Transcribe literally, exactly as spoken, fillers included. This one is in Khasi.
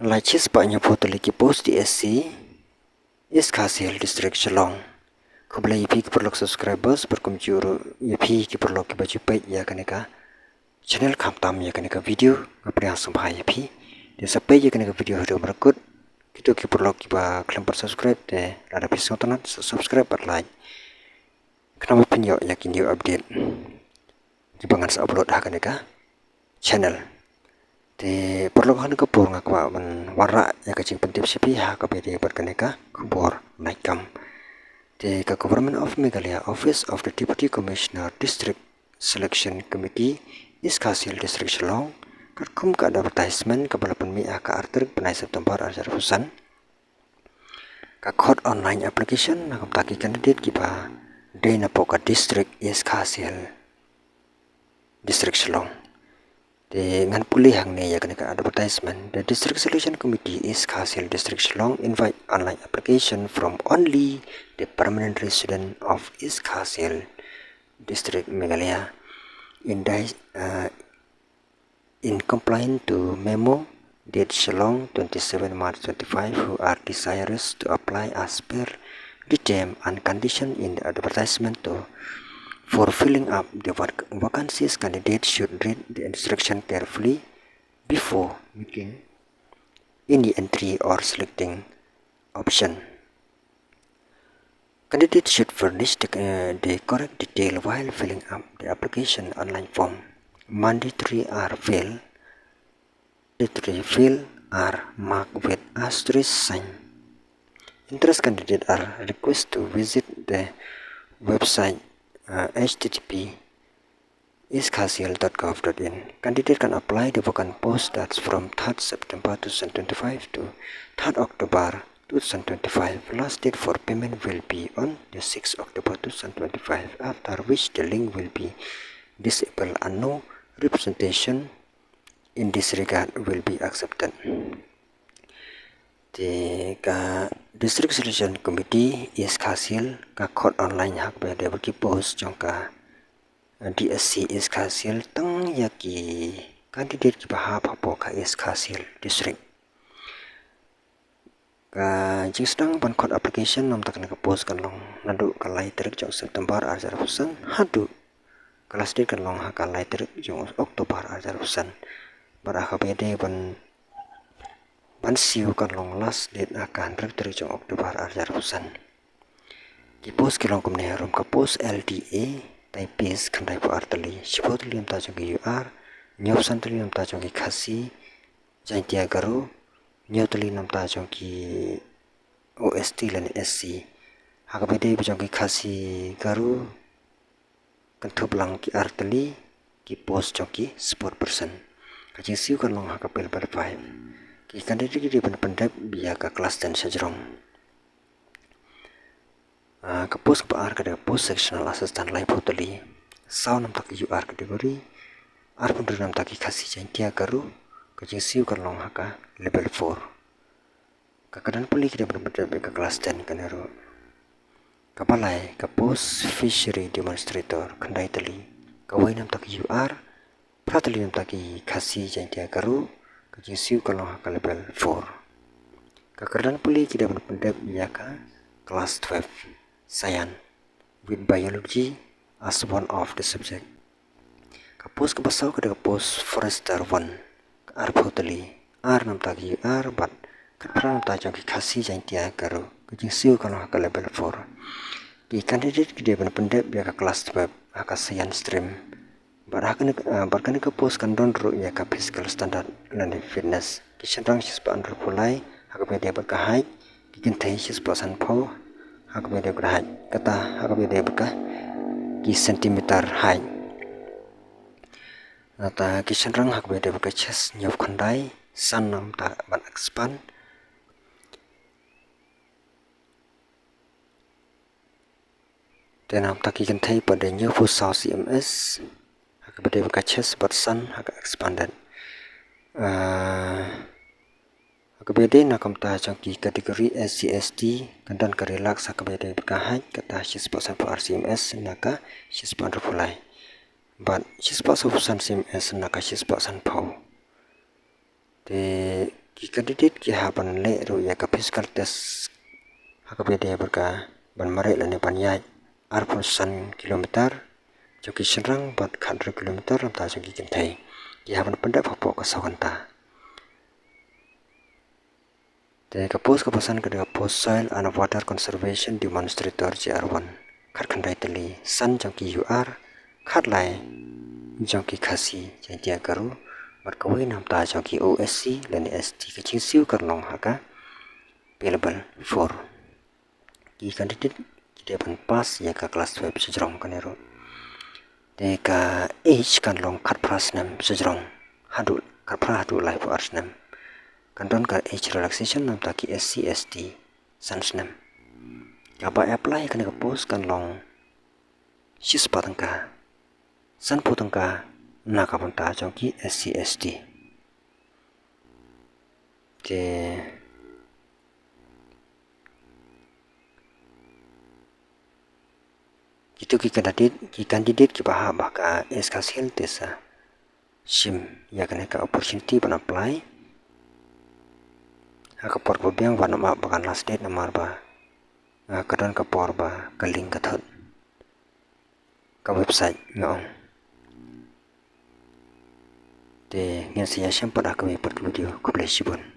Lai shispah hynñiewphew tylli ki post D S C, East Khasi Hills District, Shillong. Khublei ïa phi ki paralok subscribers, bad kumjuh ruh ïa phi ki paralok kiba ju peit ïa kane ka channel, khamtam ïa kane ka video, nga pdiang sngewbha ïa phi. Te sa peit ïa kane ka video haduh markut, kito ki paralok kiba khlem pat subscribe te lada phi sngewtynnat sa subscribe bad like, khnang ba phin ïoh ïa ki new update kiba ngan sa upload ha kane ka channel. Te paralok, ha kane ka por nga kwah ban wanrah ïa ka jingpyntip sha phi ha kaba ïadei bad kane ka khubor nait kam. Te ka Government of Meghalaya, Office of the Deputy Commissioner, District Selection Committee, East Khasi Hills District, Shillong, katkum ka advertisement kaba la pynmih ha ka ar tarik bnai September ar hajar arphew san, ka khot online application na ka bynta ki candidate kiba dei na poh ka district East Khasi Hills District, Shillong. Te ngan pule hangne ïa kane ka advertisement. The District Selection Committee, East Khasi Hills District, Shillong, invite online application from only the permanent resident of East Khasi Hills District, Meghalaya, in di-, uh, in compliance to memo date Shillong, twenty-seven March twenty-five, who are desirous to apply as per the term and condition in the advertisement to, for filling up the vac-, vacancies, candidates should read the instruction carefully before making any entry or selecting option. Candidates should furnish the, uh, the correct detail while filling up the application online form. Mandatory are fail, mandatory fail are marked with asterisk sign. Interested candidates are requested to visit the website, uh, H T T P east khasi hills dot gov dot in. Candidate can apply the vacant post that's from third September two thousand twenty-five to third October two thousand twenty-five. Last date for payment will be on the sixth October two thousand twenty-five, after which the link will be disabled and no representation in this regard will be accepted. Te ka District Selection Committee East Khasi Hills ka khot online ha kaba ïadei bad ki post jong ka D S C East Khasi Hills tang ïa ki candidate kiba hap hapoh ka East Khasi Hills District. Ka jingsdang ban khot application namta kane ka post kan long naduh ka lai tarik jong September ar hajar arphew san haduh ka last date kan long ha ka lai tarik jong October ar hajar arphew san. Bad ha kaba ïadei ban ban siew kan long last date ha ka hynriew tarik jong October ar hajar arphew san. Ki post ki long kumne: ruh ka post L D A typist, khyndaiphew ar tylli, shiphew tylli namta jong ki U R, hynñiewphew san tylli namta jong ki Khasi Jaiñtia Garo, hynñiew tylli namta jong ki O S T lane S C. Ha kaba ïadei bad jong ki Khasi Garo, kynthup lang ki ar tylli, ki post jong ki spokesperson. Ka jingsiew kan long ha ka pile level five. Ki candidate ki dei ban pyndep ïa ka class ten shajrong. Ah, ka post kaba ar ka dei ka post sectional assistant, laiphew tylli, saw namta ki U R category, arphew hynriew namta ki Khasi Jaiñtia Garo. Ka jingsiew kan long ha ka level four. Ka kyrdan pule ki dei ban pyndep ïa ka class ten kane ruh. Kaba lai ka post fishery demonstrator, khyndai tylli, kawei namta ki U R, phra tylli namta ki Khasi Jaiñtia Garo. Ka jingsiew kan long ha ka level four. Ka kyrdan pule ki dei ban pyndep ïa ka class twelve science with biology as one of the subject. Ka post kaba saw ka dei ka post forester one, ka arphew tylli, ar namta ki U R bad khatphra namta jong ki Khasi Jaiñtia Garo. Ka jingsiew kan long ha ka level four. Ki candidate ki dei ban pyndep ïa ka class twelve ha ka science stream. Bad ha kane, ah, bad kane ka post kan don ruh ïa ka physical standard lane fitness. Ki shynrang shispah hynriewphew lai ha kaba ïadei bad ka height, ki kynthei shispah sanphew ha kaba ïadei bad ka height, kata ha kaba ïadei bad ka ki centimeter height. Nangta ki shynrang ha kaba ïadei bad ka chest, hynñiewphew khyndai, san namta ban expand. Te namta ki kynthei pat de hynñiewphew saw centimeters ha kaba ïadei bad ka chest bad san ha ka expanded. Ah, ha kaba ïadei na ka bynta jong ki category S C S T, kan don ka relax ha kaba ïadei bad ka height, kata shispah sanphew ar centimeters na ka shispah hynriewphew lai, bad shispah sawphew san centimeters na ka shispah sanphew. Te Ki candidate ki hap ban leh ruh ïa ka physical test ha kaba ïadei bad ka ban mareh lane ban ïaid arphew san kilometer jong ki shynrang bad khathynriew kilometer na bynta jong ki kynthei. Ki hap ban pyndep hapoh ka saw kynta. Te ka post kaba san ka dei ka post Soil and Water Conservation Demonstrator, J R one. Khatkhyndai tylli, san jong ki U R, khatlai jong ki Khasi Jaiñtia Garo, bad kawei na bynta jong ki O S C lane S T. Ka jingsiew kan long ha ka pay level four. Ki candidate ki dei ban pass ïa ka class twelve shajrong kane ruh. Te ka age kan long khatphra snem shajrong haduh, khatphra haduh laiphew ar snem. Kan don ka age relaxation na bynta ki S C S T san snem. Kaba apply ïa kane ka post kan long shispah tyngka, sanphew tyngka na ka bynta jong ki S C S T. Te kito ki candidate, ki candidate kiba hap ha ka East Khasi Hills te sa shim ïa kane ka opportunity ban apply ha ka por kaba biang, wat nym ap ba kan last date namar ba, ah, ka don ka por ba ka link ka thut, ka website nga ong. Te ngin sa ïashem pat ha kawei pat ka video. Khublei shibun.